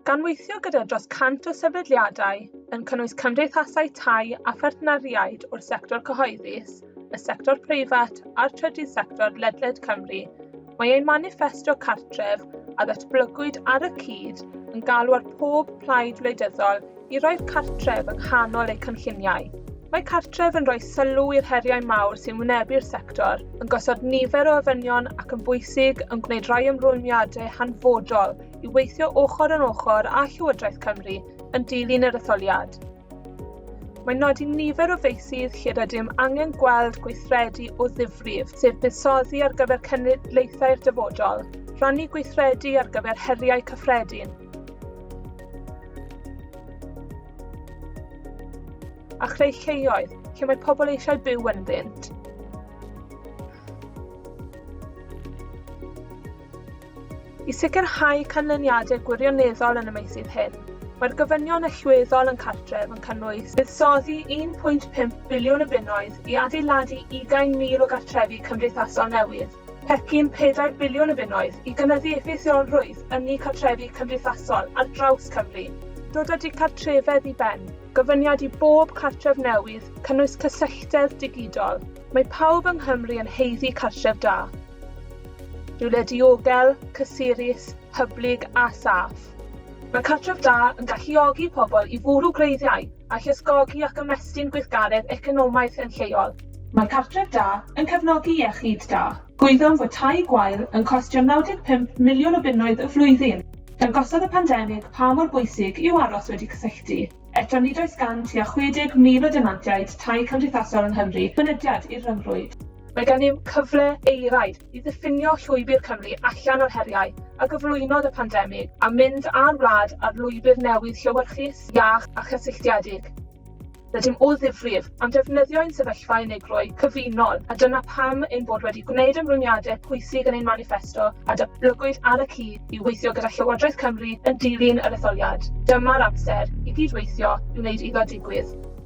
Gan weithio gyda dros 100 o sefydliadau, yn cynnwys cymdeithasau tai a phartneriaid o'r sector cyhoeddus, y sector preifat a'r trydydd sector ledled Cymru, mae ein maniffesto cartref a ddatblygwyd ar y cyd yn galw ar pob plaid wleidyddol i roi'r cartref yng nghanol eu cynlluniau. Mae cartref yn rhoi sylw i'r heriau mawr sy'n wynebu'r sector, yn gosod nifer o ofynion ac yn bwysig yn gwneud rhai ymrwymiadau hanfodol i weithio ochr yn ochr â Llywodraeth Cymru yn dilyn yr etholiad. Mae'n nodi nifer o feysydd lle rydym angen gweld gweithredu o ddifrif, sef buddsoddi ar gyfer cenedlaethau'r dyfodol, rhannu gweithredu ar gyfer heriau cyffredin, a chreu lleoedd lle mae pobl eisiau byw ynddynt. I sicrhau canlyniadau gwirioneddol yn y meysydd hyn, mae'r gofynion allweddol yn cartref yn cynnwys buddsoddi 1.5 biliwn o bunnoedd i adeiladu 20,000 o gartrefi cymdeithasol newydd, pecyn 4 biliwn o bunnoedd i gynyddu effeithiolrwydd ynni cartrefi cymdeithasol ar draws Cymru, dod â dicartrefedd i ben, gofyniad i bob cartref newydd cynnwys cysylltedd digidol. Mae pawb yng Nghymru yn haeddu cartref da. Rhywle diogel, cysurus, hyblyg a saff. Mae cartref da yn galluogi pobl i fwrw gwreiddiau a llusgogi ac ymestyn gweithgaredd economaidd yn lleol. Mae cartref da yn cefnogi iechyd da. Gwyddom fod tai gwael yn costio 95 miliwn o bunnoedd y flwyddyn. Dangosodd y pandemig pa mor bwysig yw aros wedi cysylltu. Eto nid oes gan tua 60,000 o denantiaid tai cymdeithasol yng Nghymru fynediad i'r rhyngrwyd. Mae gennym cyfle euraid i ddiffinio llwybr Cymru allan o'r heriau a gyflwynodd y pandemig a mynd â'r wlad ar lwybr newydd llewyrchus, iach a chysylltiedig. Rydym o ddifrif am defnyddio ein sefyllfa unigrwy cyfunol a dyna pam ein bod wedi gwneud ymrwymiadau pwysig yn ein maniffesto a datblygwyd ar y cyd i weithio gyda Llywodraeth Cymru yn dilyn yr etholiad. Dyma'r amser i gydweithio i wneud iddo digwydd.